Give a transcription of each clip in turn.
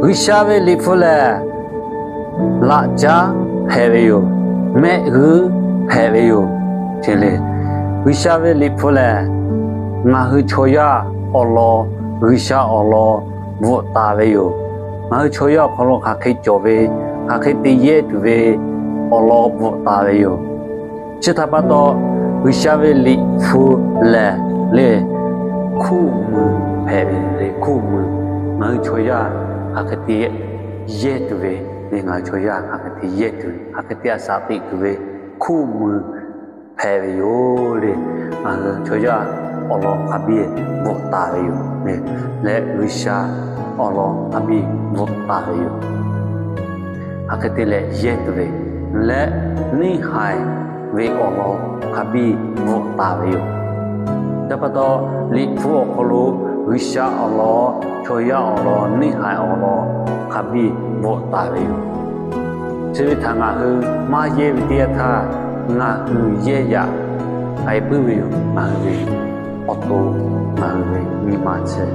G'uiˬsha ve Liꞈ hpu lehˬ, laꞈ caˉ hpehꞈ ve yoˬ. Mehˆ g'uiˇ hpehꞈ ve yoˬ. G'uiˬsha ve Liꞈ hpu lehˬ, ngaˬ hui chaw yaˇ awˬ lawn, G'uiˬsha awˬ lawn bvuhꞈ taˍ ve yoˬ. Ngaˬ hui chaw yaˇ awˬ hk'aw lo hk'aˬ hk'e cawˬ ve, hk'aˬ hk'e te yehˇ tuˬ ve awˬ lawn bvuhꞈ taˍ ve yoˬ. Chi htaꞈ pa taw, G'uiˬsha ve Liꞈ hpu lehˬ le, hkuˆ mui hpehꞈ ve le. Hkuˆ mui, ngaˬ hui chaw yaˇ hk'aˬ hk'e te yehˇ tuˬ ve le, ngaˬ hui chaw yaˇ hk'aˬ hk'e te yehˇ tuˬ ve, hk'aˬ hk'e te a shaꞈ teꞈ tuˬ ve hkuˆ mui hpehꞈ ve yoˬ le. Ngaˬ hui chaw yaˇ awˬ lawn hk'a biˇ bvuhꞈ taˍ ve yoˬ le. Leh G'uiˬsha awˬ lawn hk'a biˇ bvuhꞈ taˍ ve yoˬ. Hk'aˬ hk'e te leh yehˇ tuˬ ve leh, neˇhaiˬ ve awˬ lawn hk'a biˇ bvuhꞈ taˍ ve yoˬ. Chi pa taw, Liꞈ hpu awˬ hk'aw lo G'uiˬsha awˬ lawn, chaw yaˇ awˬ lawn, neˇhaiˬ awˬ lawn hk'a biˇ bvuhꞈ taˍ ve yoˬ. Chi ve htaꞈ ngaˬ hui maˇ yehˇ ve teˇ yanˇ htaˇ, ngaˬ hui yehˇ yaꞈ k'ai puiˉ ve yoˬ. Ngaˬ hui ve awˬ to, ngaˬ hui ve nyi ma chi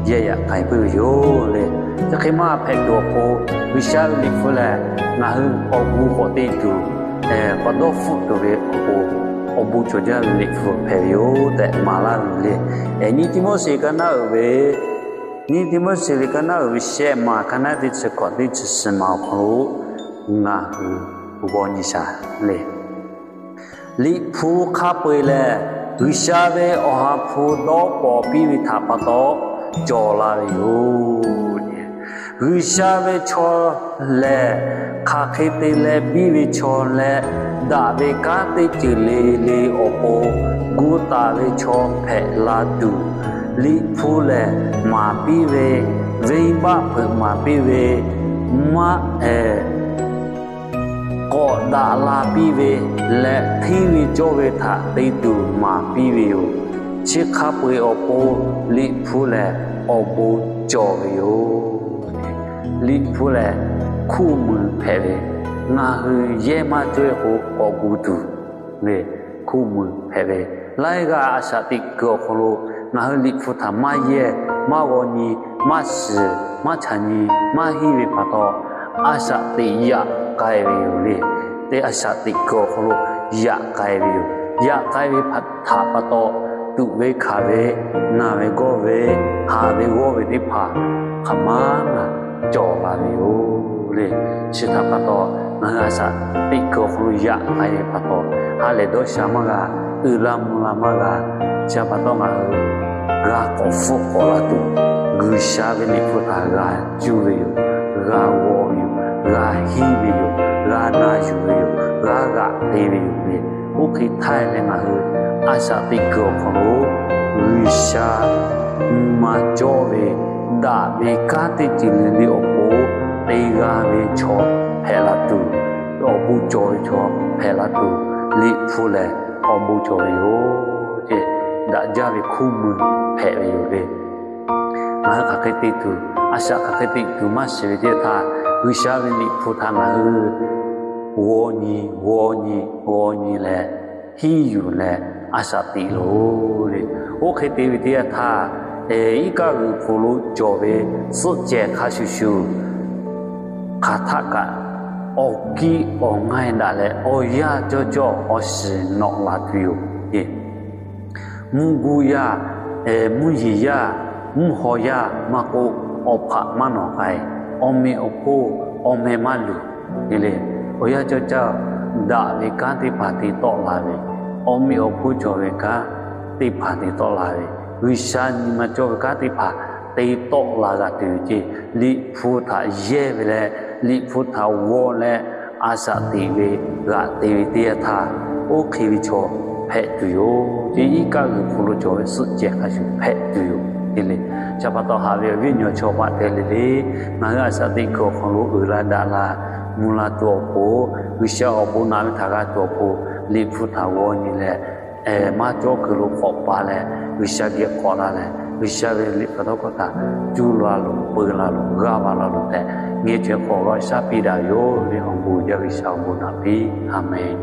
yehˇ yaꞈ k'ai puiˉ ve yoˬ le. Chi hk'e maˇ hpehꞈ tuˬ awˬ pon, G'uiˬsha ve Liꞈ hpu lehˬ, ngaˬ hui k'awꞈ gu k'awꞈ te tuˬ, k'awꞈ dawˇ hpfuhˆ tuˬ ve awˬ pon, awˬ bon cawˬ jaˇ ve Liꞈ hpu hpehꞈ ve yoˬ tehꞈ maˍ laˇ ve le. Nyiˇ Tiˆmoˉseˍ ka naˉ uiˍ ve, Nyiˇ Tiˆmoˉseˍ liꞈ ka naˉ uiˍ ve shehˆ ma, ka naˉ teˇ chi hkawꞈ teˇ chi suhˍ ma awˬ hk'aw lo ngaˬ hui g'aw nyi shaˍ le. Liꞈ hpu hk'a peu-eˬ lehˬ, G'uiˬsha ve Awˬ ha hpu dawˇ pawnˍ piˇ ve htaꞈ pa taw cawˬ la ve yoˬ. G'uiˬsha ve chaw lehˬ, hk'aˬ hk'e te leh biˇ ve chaw leh, daꞈ ve kanˉ teˇ ceuˬ le le awˬ pon gu taˍ ve chaw hpehꞈ la tuˬ, Liꞈ hpu lehˬ maˍ piˇ ve, venˇbaˆ hpeuꞈ maˍ piˇ ve, maˇ k'awꞈ daꞈ la piˇ ve leh, hteˇ ve cawˇ ve htaꞈ te tuˬ maˍ piˇ ve yoˬ. Chi hk'a peu-eˬ awˬ pon Liꞈ hpu lehˬ awˬ bon cawˬ ve yoˬ. Liꞈ hpu lehˬ hkuˆ mui hpehꞈ ve, ngaˬ hui yehˇ maˇ cawˇ k'o k'awꞈ gu tuˬ ve hkuˆ mui hpehꞈ ve, laiˉ g'aˇ a shaꞈ teꞈ kuiˬ awˬ hk'aw lo ngaˬ hui Liꞈ hpu htaꞈ maˇ yehˇ, maˇ g'aw nyi, maˇ shiˍ, maˇ chaꞈ nyi, maˇ henˇ ve pa taw, a shaꞈ teꞈ yaꞈ k'ai ve yoˬ le. Teˇ a shaꞈ teꞈ kuiˬ awˬ hk'aw lo yaꞈ k'ai ve yoˬ. Yaꞈ k'ai ve htaꞈ pa taw, tuꞈ ve hkanˍ ve, naˬ ve gawˇ ve, haˍ ve g'awˇ ve teˇ hpaˍ hk'aˬ ma ngaˬ cawˬ la ve yoˬ le. Chi htaꞈ pa taw, ngaˬ hui a shaꞈ teꞈ kuiˬ awˬ hk'aw lo yaꞈ k'ai ve pa taw, ha lehˬ dawˇ sha maˇ g'a, uiˍ la mvuh la maˇ g'a. Chi pa taw ngaˬ hui g'a k'awꞈ hpfuhˆ k'awꞈ la tuˬ, G'uiˬsha ve Liꞈ hpu htaꞈ g'a cuˇ ve yoˬ, g'a g'aw ve yoˬ, g'a henˇ ve yoˬ, g'a na yuˬ ve yoˬ, g'a g'aꞈ te ve yoˬ le. Oˇ hk'e htaˇ leh ngaˬ hui a shaꞈ teꞈ kuiˬ awˬ hk'aw lo G'uiˬsha nyi ma cawˇ ve, daꞈ ve kanˉ teˇ ceuˬ le le awˬ pon te g'a ve chaw hpehꞈ la tuˬ, awˬ bon cawˬ ve chaw hpehꞈ la tuˬ, Liꞈ hpu lehˬ awˬ bon cawˬ ve yoˬ. Daꞈ jaˇ ve hkuˆ mui hpehꞈ ve yoˬ le. Ngaˬ hui hk'aˬ hk'e te tuˬ, a shaꞈ hk'aˬ hk'e teꞈ tuˬ maˇ shiˍ ve teˇ htaˇ, G'uiˬsha ve Liꞈ hpu htaꞈ ngaˬ hui g'aw nyi, g'aw nyi, g'aw nyi leh, henˇ yuˬ leh a shaꞈ teꞈ loˬ le. Oˇ hk'e te ve teˇ yanˇ htaˇ, iˉ kaˆ g'uiˬ hk'oꞈ lo cawˬ ve suhˆ cehˬ hk'a shuˍ shuˍ, hk'aˬ htaˆ kaꞈ awˬ kiˇ awˬ ngaˇ daꞈ leh awˬ yanˇ cawˇ cawˇ awˬ shiˍ nawꞈ la tuˬ yoˬ. Mvuhˇ guˇ yaˇ, mvuhˇ yeˬ yaˇ, mvuhˇ haw yaˇ maˇ k'oˆ, awˬ hpaꞈ maˇ nawˬ k'ai, awˬ meꞈ awˬ hponˇ awˬ meh maˇ luˬ. Te leh awˬ yanˇ cawˇ cawˇ daꞈ ve kanˉ teˇ hpaˍ te tawˆ la ve, awˬ meꞈ awˬ hponˇ cawˬ ve kanˉ teˇ hpaˍ te tawˆ la ve, G'uiˬsha nyi ma cawˇ ve kanˉ teˇ hpaˍ te tawˆ la g'a tuˬ yoˬ ceˇ. Liꞈ hpu htaꞈ yehˇ ve leh, Liꞈ hpu htaꞈ g'aw leh, a shaꞈ teꞈ ve g'aꞈ te ve teˇ yanˇ htaˇ, oˇ hk'e ve chaw hpehꞈ tuˬ yoˬ ceˇ. Iˉ kaˆ g'uiˬ hk'oꞈ lo cawˬ ve suhˆ cehˬ hk'a shuˍ hpehꞈ tuˬ yoˬ. Te leh, chi pa taw haꞈ ve awˬ viˉ awˬ nyi chaw paˆ te le le, ngaˬ hui a shaꞈ teꞈ kuiˬ awˬ hk'aw lo uiˍ la daꞈ la, mvuh la tuˬ awˬ pon, G'uiˬsha awˬ bon naꞈ ve htaꞈ g'a tuˬ awˬ pon, Liꞈ hpu htaꞈ g'aw nyi leh, maˇ cawˇ kuiˬ lo k'awꞈ pa leh, G'uiˬsha geh k'awꞈ la leh, G'uiˬsha ve Liꞈ hpu tawˇ hkawˇ htaꞈ cuˇ la loˬ, peu la loˬ, g'aˇ va la loˬ tehꞈ, ngeh chaweh hk'aw g'a shaˉ piˇ daꞈ ve yoˬ le. Awˬ bon jaˇ G'uiˬsha awˬ bon naꞈ piˇ. A menˬ.